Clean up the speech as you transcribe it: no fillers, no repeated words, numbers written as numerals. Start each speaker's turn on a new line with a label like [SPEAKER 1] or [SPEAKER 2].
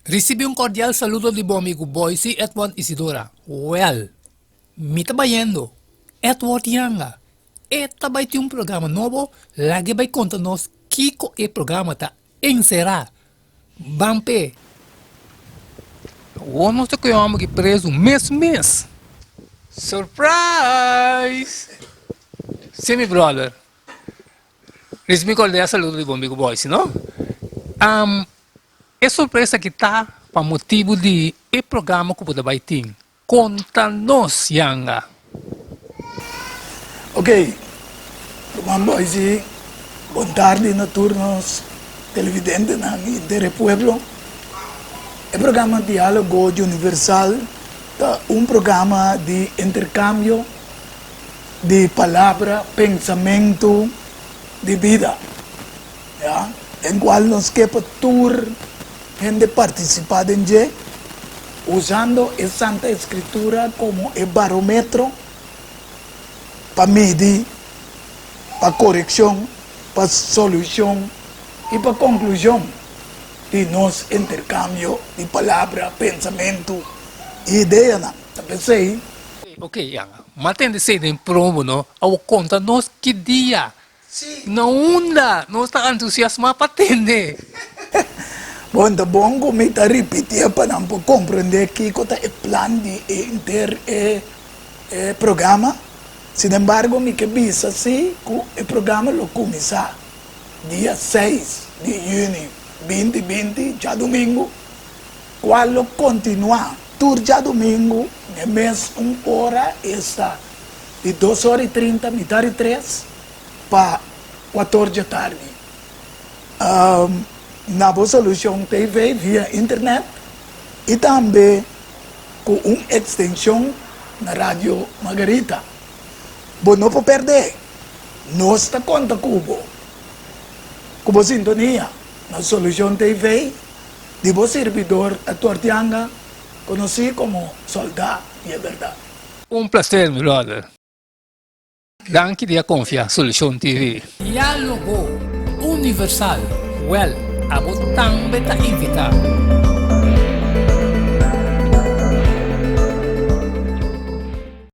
[SPEAKER 1] Ricibi un cordial saludo di bo amigo Boysie Edward Isidora. Well, mi ta bayendo. Edward Yanga, e ta bay tin un programa nobo, lag'e bay conta nos kico e programa ta encerá. Ban p'e. Awor nos ta coge homber aki preso mes mes. Surprise! Si mi brother. Ricibi un cordial saludo di bo amigo Boysie, no? E sorpresa aki ta pa motibu di e programa ku bo ta bai tin. Konta nos, Yanga.
[SPEAKER 2] Ok, ruman Boysie, bon tardi na tur nos televidentenan i henter e pueblo. E programa Diálogo Universal ta un programa di interkambio di palabra, pensamentu, di bida. Ya, den cual nos ke pa tur hende participa den dje, usando e Santa Escritura como e barometro pa midi, pa coreccion, pa solucion y pa conclusion di nos intercambio di palabra, pensamento y ideanan. Ta p'esey.
[SPEAKER 1] Ok, ya. M'a tende esey den promo, no? Awor conta nos ki dia Na unda nos ta entusiasmá pa tende?
[SPEAKER 2] Bon, ta bon ku mi ta ripitié pa nan por komprendé kiko ta e plan di e henter e programa. Sinembargo, mi ke bisa sí ku e programa lo kuminsá dia seis di yüni 2020, djadumingu, kual lo kontinuá tur djadumingu n'e mes un ora, esta di dos ora i 30, mitar i tres, pa kuator dje tardi. Na bo Solucion TV via internet i tambe ku un ekstenshon na Radio Margarita. Bo no por pèrdè! Nos ta konta ku bo, ku bo sintonia na Solucion TV di bo sirbidor Edward Yanga, konosí komo Soldá di e Bèrdat.
[SPEAKER 1] Un placer mi brother. Danki di a confia Solucion TV. Dialogo Universal, wel, abo tambe ta invita.